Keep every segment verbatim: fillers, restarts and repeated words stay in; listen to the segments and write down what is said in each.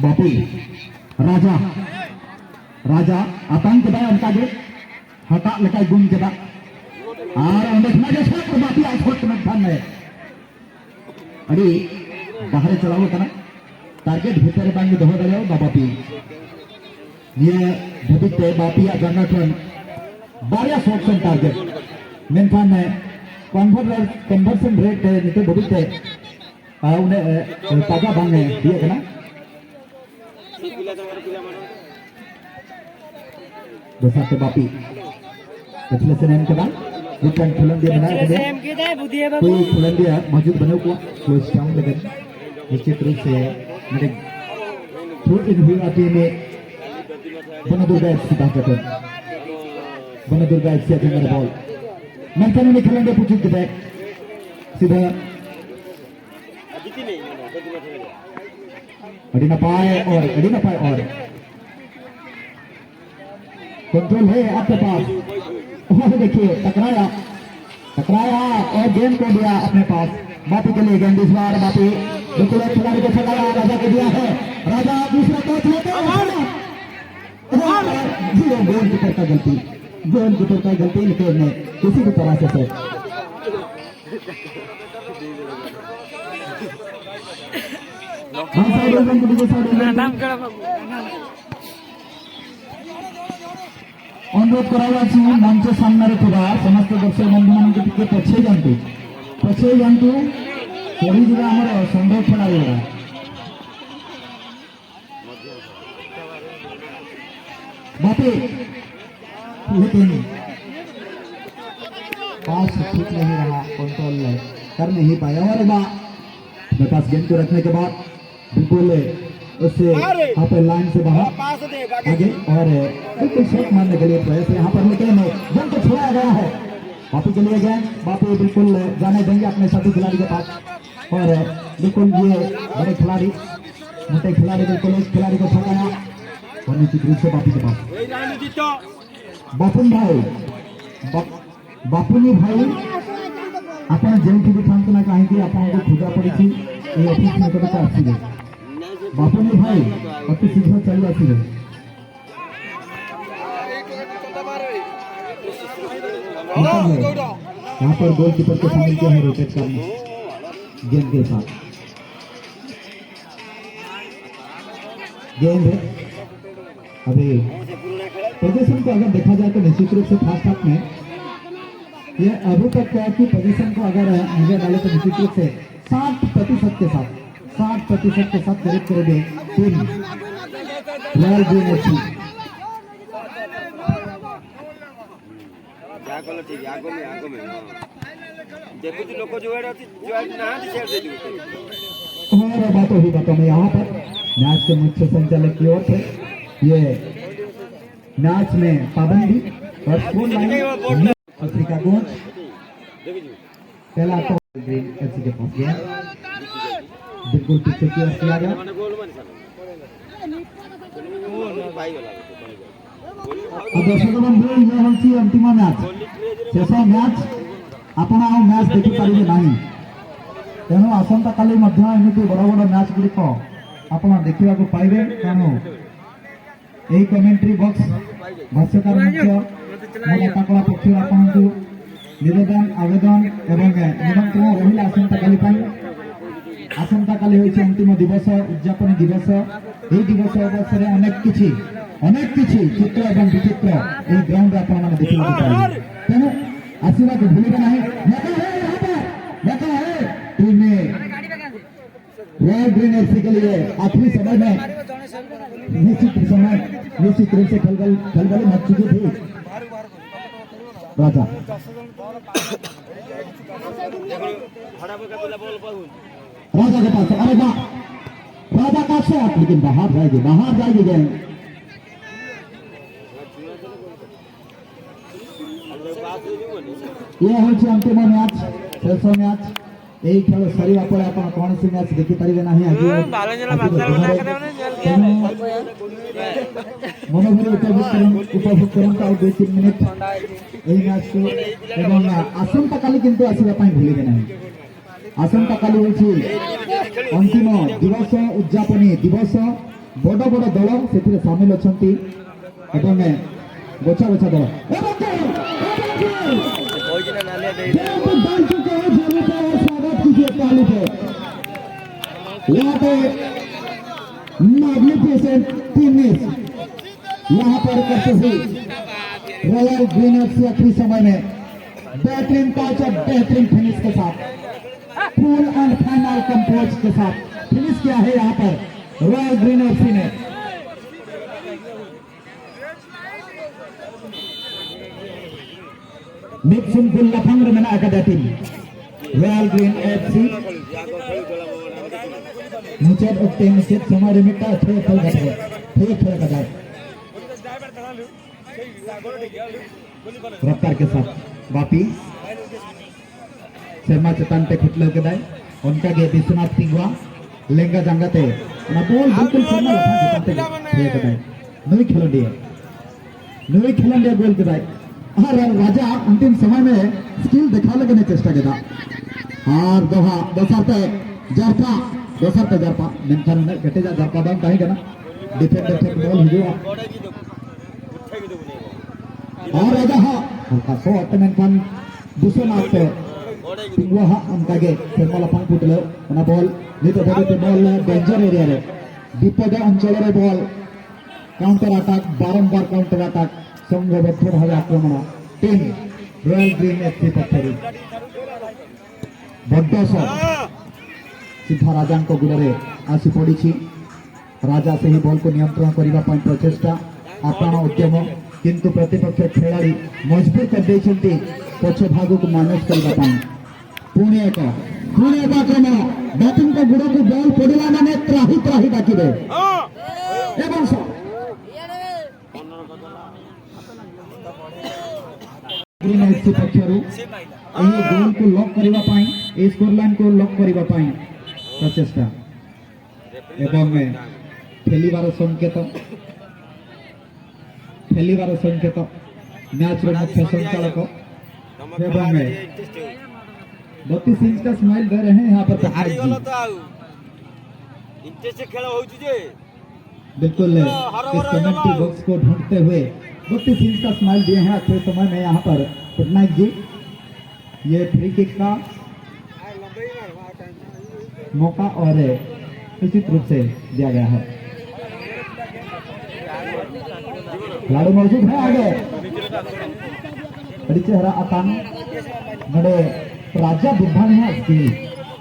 ᱵᱟᱯᱤ, ᱨᱟᱡᱟ, ᱨᱟᱡᱟ ᱟᱛᱟᱝ ᱠᱮᱫᱟᱭ, ᱚᱱᱠᱟ ᱜᱮ ᱦᱟᱴᱟᱜ ᱞᱮᱠᱟᱭ ᱜᱩᱢ ᱠᱮᱫᱟ᱾ ᱟᱨ ᱚᱸᱰᱮ ᱠᱷᱚᱱᱟᱜ ᱜᱮ ᱥᱚᱴ, ᱵᱟᱯᱤᱭᱟᱜ ᱥᱚᱴ ᱢᱮᱱᱠᱷᱟᱱ ᱟᱹᱰᱤ ᱵᱟᱦᱨᱮ ᱪᱟᱞᱟᱣ ᱟᱠᱟᱱᱟ᱾ ᱴᱟᱨᱜᱮᱴ ᱵᱷᱤᱛᱟᱹᱨ ᱨᱮ ᱵᱟᱝ ᱫᱚᱦᱚ ᱫᱟᱲᱮᱭᱟᱜᱼᱟ ᱵᱟᱯᱤ᱾ ᱱᱤᱭᱟᱹ ᱫᱷᱟᱹᱵᱤᱡ ᱛᱮ ᱵᱟᱯᱤᱭᱟᱜ ᱡᱟᱸᱜᱟ ᱠᱷᱚᱱ ᱵᱟᱨᱭᱟ ᱥᱚᱴ ᱥᱮᱱ ᱴᱟᱨᱜᱮᱴ, ᱢᱮᱱᱠᱷᱟᱱ ᱠᱚᱱᱵᱷᱟᱨᱥᱚᱱ ᱨᱮᱴ ᱱᱤᱛᱚᱜ ᱫᱷᱟᱹᱵᱤᱡ ᱛᱮ ᱟᱨ ᱩᱱᱟᱹᱜ, ᱮ, ᱛᱟᱡᱟ ᱵᱟᱝ, ᱮ, ᱤᱭᱟᱹ ᱠᱟᱱᱟ᱾ ᱫᱚᱥᱟᱨ ᱛᱮ ᱵᱟᱯᱤ ᱯᱟᱹᱪᱷᱞᱟᱹ ᱥᱮᱱ ᱮᱢ ᱠᱮᱫᱟ, ᱢᱤᱫᱴᱟᱝ ᱠᱷᱮᱞᱳᱱᱰᱤᱭᱟᱹ ᱢᱮᱱᱟᱜ ᱟᱠᱟᱫᱮᱭᱟ᱾ ᱠᱷᱮᱞᱳᱱᱰᱤᱭᱟᱹ ᱢᱚᱡᱩᱫ ᱵᱟᱹᱱᱩᱜ ᱠᱚᱣᱟ, ᱠᱞᱳᱡᱽ ᱰᱟᱣᱩᱱ ᱞᱟᱹᱜᱤᱫ ᱱᱤᱥᱪᱤᱛ ᱨᱩᱯ ᱥᱮ ᱢᱤᱫᱴᱮᱱ ᱛᱷᱨᱳ ᱤᱱ ᱦᱩᱭᱩᱜᱼᱟ ᱴᱤᱢ ᱮ ᱵᱚᱱᱚᱫᱩᱨᱜᱟ ᱮᱯᱷ ᱥᱤ ᱯᱟᱦᱴᱟ ᱠᱷᱚᱱ᱾ ᱵᱚᱱᱚᱫᱩᱨᱜᱟ ᱮᱯᱷ ᱥᱤ ᱟᱜ ᱡᱟᱸᱜᱟ ᱨᱮ ᱵᱚᱞ, ᱢᱮᱱᱠᱷᱟᱱ ᱩᱱᱤ ᱠᱷᱮᱞᱳᱱᱰᱤᱭᱟᱹ ᱯᱩᱪᱩᱡ ᱠᱮᱫᱟᱭ ᱥᱤᱫᱷᱟᱹ ᱟᱹᱰᱤ ᱱᱟᱯᱟᱭ ᱚᱨ, ᱟᱹᱰᱤ ᱱᱟᱯᱟᱭ ᱚᱨ᱾ कंट्रोल है आपके पास। और देखिए, टकराया, टकराया और गेंद को लिया अपने पास। बापी के लिए गेंद इस बार बापी बिल्कुल एक खिलाड़ी को छलाया, राजा को दिया है। राजा दूसरा कैच लेते हैं। और ये गोलकीपर का गलती, गोलकीपर का गलती, लेकिन किसी भी तरह से सेट। अनुरोध कराउछि मंच सामने रे थिबा समस्त दर्शक बंधु मानक टिके पछे जांतु, पछे जांतु। सरी जुड़ा हमर संभव खेला जुड़ा। बापी, लेकिन पास ठीक नहीं रहा, कंट्रोल कर नहीं पाया। और बा, अपने पास गेंद को रखने के बाद बिल्कुल उससे यहाँ पे लाइन से बाहर आगे और बिल्कुल शॉट मारने के लिए प्रयास है। यहाँ पर लेकिन बॉल को छुड़ाया गया है। बापी चलिए गए, बापी बिल्कुल जाने देंगे अपने साथी खिलाड़ी के पास। और बिल्कुल ये बड़े खिलाड़ी, मोटे खिलाड़ी, बिल्कुल इस खिलाड़ी को छुड़ाया और निश्चित रूप से बापी के पास। बापुन भाई, बा-, बापुनी भाई, ଆପଣ ଯେଉଁଠି ବି ଥାଆନ୍ତୁ ନା କାହିଁକି, ଆପଣଙ୍କୁ ଖୋଜା ପଡ଼ିଛି। ये ऑफिस में तो बता अच्छी है। बापू ने भाई, अति शीघ्र चल जाती है। यहाँ पर गोलकीपर को शामिल किया है रोटेट करने गेंद के साथ। गेंद है अभी। पोजीशन को अगर देखा जाए तो निश्चित रूप से फर्स्ट हाफ में ये अभी तक क्या है कि पोजीशन को अगर नजर डाले तो निश्चित रूप से साठ प्रतिशत के साथ, साठ प्रतिशत के साथ करीब करीब टीम रॉयल ग्रीन एफसी। ଯାହା କଲେ ଠିକ୍, ଆଗ ମେ, ଆଗ ମେ, ହଁ। ଦେଖୁଛୁ ଲୋକ ଯୁଆଡ଼େ ଅଛି, ଯୁଆଡ଼େ ନାହାନ୍ତି ସିଆଡ଼େ ଯିବୁ। और बातों ही बातों में यहाँ पर मैच के मुख्य संचालक की ओर से ये मैच में पाबंदी और स्कोर लाइन पत्रिका गोंज। पहला तो ग्रीन एफसी के पास गया, बिल्कुल पीछे की ओर किया गया। अब दर्शक बंधु, ये होची अंतिम मैच, शेष मैच। ଆପଣ ଆଉ ମ୍ୟାଚ୍ ଦେଖିପାରିବେ ନାହିଁ। ତେଣୁ ଆସନ୍ତାକାଲି ମଧ୍ୟ ଏମିତି ବଡ଼ ବଡ଼ ମ୍ୟାଚ୍ ଗୁଡ଼ିକ ଆପଣ ଦେଖିବାକୁ ପାଇବେ। ତେଣୁ ଏହି କମେଣ୍ଟ୍ରି ବକ୍ସ, ଭାଷ୍ୟକାର ମଞ୍ଚ, ମୋ ନେତା କଳା ପକ୍ଷରୁ ଆପଣଙ୍କୁ ନିବେଦନ, ଆବେଦନ ଏବଂ ନିମନ୍ତ୍ରଣ ରହିଲା ଆସନ୍ତାକାଲି ପାଇଁ। ଆସନ୍ତାକାଲି ହେଉଛି ଅନ୍ତିମ ଦିବସ, ଉଦ୍ଯାପନୀ ଦିବସ। ଏହି ଦିବସ ଅବସରରେ ଅନେକ କିଛି, ଅନେକ କିଛି ଚିତ୍ର ଏବଂ ବିଚିତ୍ର ଏହି ଗ୍ରାଉଣ୍ଡରେ ଆପଣମାନେ ଦେଖିବାକୁ ପାଇବେ। ତେଣୁ ଆସିବାକୁ ଭୁଲିବେ ନାହିଁ। लगा है यहाँ पर, लगा है। टीम में रॉयल ग्रीन एफसी के लिए आखिरी समय में निश्चित समय, निश्चित रूप से खलबल, खलबली मच चुकी थी। राजा, राजा के पास, अरे वाह, राजा का शॉट, लेकिन बाहर जाएगी, बाहर जाएगी गेंद। ये ହେଉଛି अंतिम ମ୍ୟାଚ୍, ଶେଷ ମ୍ୟାଚ୍। ଏହି ଖେଳ ସରିବା ପରେ ଆପଣ କୌଣସି ମ୍ୟାଚ୍ ଦେଖିପାରିବେ ନାହିଁ ଆଜି। ହୁଁ, ଭଲ ଜଣ ଆଜି ବାପା ଦିନରେ। ଡାକରେ ମାନେ ଜେଲ ତେଣୁ ମନଭରି ଉପଭୋଗ କରନ୍ତୁ, ଉପଭୋଗ କରନ୍ତୁ ଆଉ ଦୁଇ ତିନି ମିନିଟ୍ ଏହି ମ୍ୟାଚ୍କୁ। ଏବଂ ଆସନ୍ତାକାଲି କିନ୍ତୁ ଆସିବା ପାଇଁ ଭୁଲିବେ ନାହିଁ। ଆସନ୍ତାକାଲି ହେଉଛି ଅନ୍ତିମ ଦିବସ, ଉଦ୍ଯାପନୀ ଦିବସ। ବଡ଼ ବଡ଼ ଦଳ ସେଥିରେ ସାମିଲ ଅଛନ୍ତି ଏବଂ ବଛା ବଛା ଦଳ। ଏବଂ ଦଳକୁ ଦଳକୁ ଜୋରଦାର ସ୍ୱାଗତ कीजिए ताली से। यहाँ पे मैग्निफिसेंट टीम यहाँ पर करते हुए रॉयल ग्रीन एफसी आखिरी समय में बेहतरीन टच और बेहतरीन फिनिश के साथ फुल एंड फाइनल कंपोज के साथ फिनिश किया है यहाँ पर रॉयल ग्रीन एफसी ने। ᱢᱤᱫ ᱥᱩᱱ ᱜᱳᱞ ᱞᱟᱯᱷᱟᱝ ᱨᱮ ᱢᱮᱱᱟᱜ ᱟᱠᱟᱫᱟ ᱴᱤᱢ ᱨᱚᱭᱟᱞ ᱜᱨᱤᱱ ᱮᱯᱷᱥᱤ᱾ ᱢᱩᱪᱟᱹᱫ ᱚᱠᱛᱮ ᱢᱩᱪᱟᱹᱫ ᱥᱚᱢᱚᱭ ᱨᱮ ᱢᱤᱫᱴᱟᱝ ᱛᱷᱨᱳ ᱠᱷᱮᱞ ᱠᱟᱛᱮ ᱛᱷᱨᱳ ᱠᱷᱮᱞ ᱠᱟᱫᱟᱭ᱾ ᱨᱟᱯᱛᱟᱨ ᱠᱮ ᱥᱟᱛᱷ ᱵᱟᱯᱤ ᱥᱮᱨᱢᱟ ᱪᱮᱛᱟᱱ ᱛᱮ ᱠᱷᱩᱴᱞᱟᱹᱣ ᱠᱮᱫᱟᱭ᱾ ᱚᱱᱠᱟᱜᱮ ᱵᱤᱥᱣᱚᱱᱟᱛᱷ ᱯᱤᱝᱜᱩᱣᱟ ᱞᱮᱸᱜᱟ ᱡᱟᱸᱜᱟ ᱛᱮ ᱚᱱᱟ ᱵᱚᱞ ᱵᱤᱞᱠᱩᱞ ᱥᱮᱨᱢᱟ ᱞᱟᱯᱷᱟᱝ ᱪᱮᱛᱟᱱ ᱛᱮ ᱛᱷᱤᱭᱟᱹ ᱠᱮᱫᱟᱭ᱾ ᱱᱩᱭ ᱠᱷᱮᱞᱳᱰᱤᱭᱟᱹ, ᱱᱩᱭ ᱠᱷᱮᱞᱳᱰᱤᱭᱟᱹ ᱜᱳᱞ ᱠᱮᱫᱟᱭ᱾ ᱟᱨ ᱨᱟᱡᱟ ᱚᱱᱛᱤᱢ ᱥᱚᱢᱚᱭ ᱨᱮ ᱥᱠᱤᱞ ᱫᱮᱠᱷᱟᱣ ᱞᱟᱹᱜᱤᱫ ᱮ ᱪᱮᱥᱴᱟ ᱠᱮᱫᱟ᱾ ᱟᱨ ᱫᱚᱦᱲᱟ ᱫᱚᱥᱟᱨ ᱛᱮ ᱡᱟᱨᱯᱟ, ᱫᱚᱥᱟᱨ ᱛᱮ ᱡᱟᱨᱯᱟ, ᱢᱮᱱᱠᱷᱟᱱ ᱩᱱᱟᱹᱜ ᱠᱮᱴᱮᱡᱟᱜ ᱡᱟᱨᱯᱟ ᱵᱟᱝ ᱛᱟᱦᱮᱸ ᱠᱟᱱᱟ᱾ ᱰᱤᱯᱷᱮᱱᱰᱟᱨ ᱴᱷᱮᱱ ᱵᱚᱞ ᱦᱤᱡᱩᱜᱼᱟ᱾ ᱟᱨ ᱨᱟᱡᱟ ᱦᱟᱜ ᱦᱟᱞᱠᱟ ᱥᱚᱴ, ᱢᱮᱱᱠᱷᱟᱱ ᱵᱤᱥᱣᱚᱱᱟᱛᱷ ᱛᱮ ᱛᱤᱸᱜᱩᱣᱟ ᱦᱟᱜ ᱚᱱᱠᱟᱜᱮ ᱥᱮᱨᱢᱟ ᱞᱟᱯᱷᱟᱝ ᱯᱩᱴᱞᱟᱹᱣ᱾ ᱚᱱᱟ ᱵᱚᱞ ᱱᱤᱛ ᱫᱷᱟᱹᱵᱤᱡ ᱛᱮ ᱵᱚᱞ ᱰᱮᱧᱡᱟᱨ ᱮᱨᱤᱭᱟ ᱨᱮ, ᱵᱤᱯᱚᱫ ᱚᱧᱪᱚᱞ ᱨᱮ ᱵᱚᱞ᱾ ᱠᱟᱣᱩᱱᱴᱟᱨ ᱟᱴᱟᱠ, ᱵᱟᱨᱚᱢᱵᱟᱨ ᱠᱟᱣᱩᱱᱴᱟᱨ ᱟᱴᱟᱠ, ᱥᱚᱝᱜᱷᱚᱵᱚᱫᱽᱫᱷᱚ ᱵᱷᱟᱵᱮ ଆକ୍ରମଣ। ଟିମ୍ ରୟାଲ ଗ୍ରୀନ୍ ଏଫ୍ସି ପକ୍ଷରୁ ବଡ ସଟ୍ ସିଧା ରାଜାଙ୍କ ଗୋଡ଼ରେ ଆସି ପଡ଼ିଛି। ରାଜା ସେହି ବଲକୁ ନିୟନ୍ତ୍ରଣ କରିବା ପାଇଁ ପ୍ରଚେଷ୍ଟା, ଆପ୍ରାଣ ଉଦ୍ୟମ, କିନ୍ତୁ ପ୍ରତିପକ୍ଷ ଖେଳାଳି ମଜବୁର କରିଦେଇଛନ୍ତି ପଛ ଭାଗକୁ ମ୍ୟାନେଜ କରିବା ପାଇଁ। ପୁଣି ଏକ, ପୁଣି ଏକ ଆକ୍ରମଣ। ବ୍ୟାଟିଂଙ୍କ ଗୋଡ଼କୁ ବଲ୍ ପଡ଼ିଲା ମାନେ ତ୍ରାହି ତ୍ରାହି ଡାକିବେ। ଏବଂ ସ- ଗ୍ରୀନ୍ ଏଫ୍ସି ପକ୍ଷରୁ ଏହି ଗୋଲକୁ ଲକ୍ କରିବା ପାଇଁ, ଏହି ସ୍କୋର ଲାଇନକୁ ଲକ୍ କରିବା ପାଇଁ ପ୍ରଚେଷ୍ଟା ଏବଂ ଠେଲିବାର ସଙ୍କେତ, ଠେଲିବାର ସଙ୍କେତ ମ୍ୟାଚର ମୁଖ୍ୟ ସଞ୍ଚାଳକ ଏବଂ बत्तीस इंच का स्माइल दे रहे हैं यहाँ पर पटनायक जी। बिल्कुल, इस पेनल्टी बॉक्स को ढूंढते हुए बत्तीस इंच का स्माइल दिए हैं अच्छे समय में यहाँ पर पटनायक जी। ये फ्री किक का मौका और निश्चित रूप से दिया गया है। खिलाड़ी मौजूद है आगे। ᱟᱹᱰᱤ ᱪᱮᱦᱨᱟ ᱟᱛᱟᱝ ᱱᱚᱰᱮ ᱨᱟᱡᱟ ᱵᱤᱨᱵᱷᱟᱱᱤᱭᱟᱜ ᱥᱠᱤᱞ᱾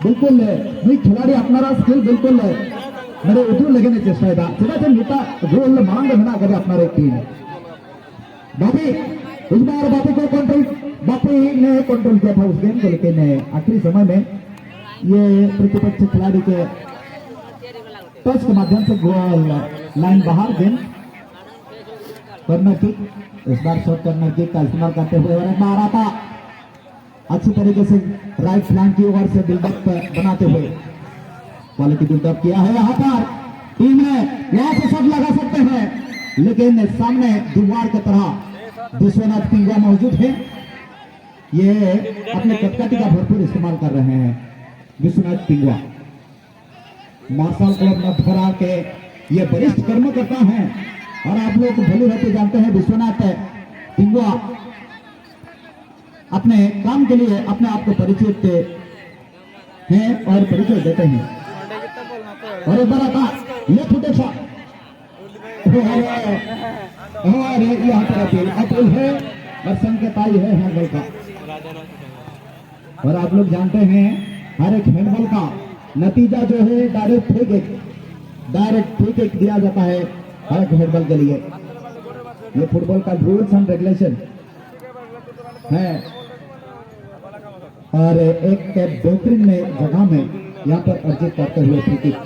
ᱵᱤᱞᱠᱩᱞ ᱱᱩᱭ ᱠᱷᱤᱞᱟᱲᱤ ᱟᱯᱱᱟᱨᱟᱜ ᱥᱠᱤᱞ ᱵᱤᱞᱠᱩᱞ ᱱᱚᱰᱮ ᱩᱫᱩᱜ ᱞᱟᱹᱜᱤᱫ ᱮ ᱪᱮᱥᱴᱟᱭᱮᱫᱟ, ᱪᱮᱫᱟᱜ ᱥᱮ ᱢᱤᱫᱴᱟᱜ ᱜᱳᱞ ᱢᱟᱲᱟᱝ ᱨᱮ ᱢᱮᱱᱟᱜ ᱟᱠᱟᱫᱟ ᱟᱯᱱᱟᱨᱟᱜ ᱴᱤᱢ᱾ बापी, इस बार बापी को कंट्रोल, बापी ने कंट्रोल किया था उस गेंद को, लेकिन आखिरी समय में ये प्रतिपक्ष खिलाड़ी के टच के माध्यम से गोल लाइन बाहर गेंद। कॉर्नर किक, इस बार शॉर्ट कॉर्नर किक का इस्तेमाल करते हुए और एक बार आता अच्छी तरीके से राइट फ्लैंक की ओर से बिल्डअप बनाते हुए क्वालिटी बिल्डअप किया है यहाँ पर टीम ने। यहाँ से शॉट लगा सकते हैं, लेकिन सामने दीवार की तरह विश्वनाथ पिंगुआ मौजूद है। ये अपने कदकाठी का भरपूर इस्तेमाल कर रहे हैं विश्वनाथ पिंगुआ। मार्शल क्लब नथुरा के ये वरिष्ठ कर्मकर्ता हैं और आप लोग भली भांति जानते हैं विश्वनाथ पिंगुआ अपने काम के लिए अपने आप को परिचित हैं और परिचय देते हैं। और एक बार आता लेफ्ट फुट शॉट। अरे, अरे, यहाँ पर अपील, अपील है और संकेत आई है हैंडबॉल का। और आप लोग जानते हैं हर एक हैंडबॉल का नतीजा जो है direct free kick, direct free kick दिया जाता है हर एक हैंडबॉल के लिए। ये फुटबॉल का रूल्स एंड रेगुलेशन है। और एक बेहतरीन में जगह में यहाँ पर अर्जित करते हुए फ्री किक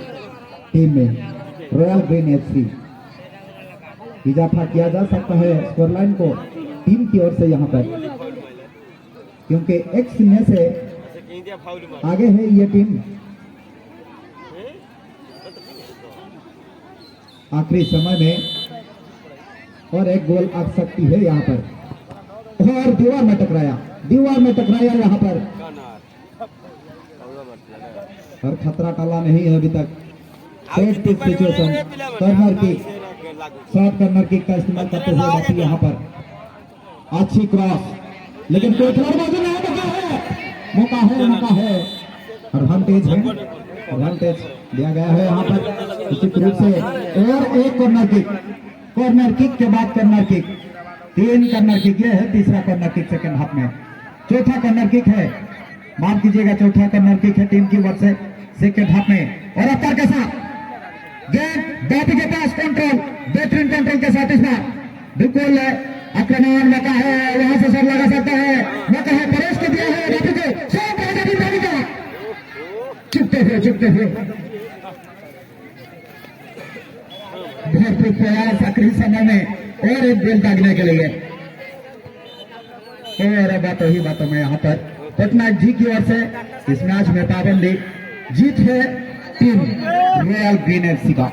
टीम में रॉयल ग्रीन एफसी इजाफा किया जा सकता है स्कोर लाइन को टीम की ओर से यहाँ पर, क्योंकि एक्स में से आगे है ये टीम। आखिरी समय में और एक गोल आ सकती है यहाँ पर, और दीवार में टकराया, दीवार में टकराया यहाँ पर। और खतरा टला नहीं है अभी तक। Set pitch situation, corner kick, short corner kick का इस्तेमाल करते हुए वापस यहाँ पर अच्छी क्रॉस, लेकिन कोई खिलाड़ी मौजूद नहीं। मौका है, मौका है, मौका है। एडवांटेज है, एडवांटेज दिया गया है यहाँ पर निश्चित रूप से। और एक कॉर्नर किक, कॉर्नर किक के बाद कॉर्नर किक, तीन कॉर्नर किक। ये है तीसरा कॉर्नर किक सेकंड हाफ में। चौथा कॉर्नर किक है, माफ कीजिएगा, चौथा कॉर्नर किक है टीम की ओर से सेकंड हाफ में। और अवतार के साथ गेंद दादी के पास, कंट्रोल, बेहतरीन कंट्रोल के साथ इस बार बिल्कुल आक्रमण, मौका है, यहाँ से शॉट लगा सकता है, मौका है, परेश को दिया है दादी को, शॉट है दादी, दादी का। चुपते हुए, चुपते हुए भरपूर प्रयास आखिरी समय में और एक गोल दागने के लिए। और बातों ही बातों में यहाँ पर पटना जी की ओर से इस मैच में पाबंदी, जीत है टीम रॉयल ग्रीन एफसी का।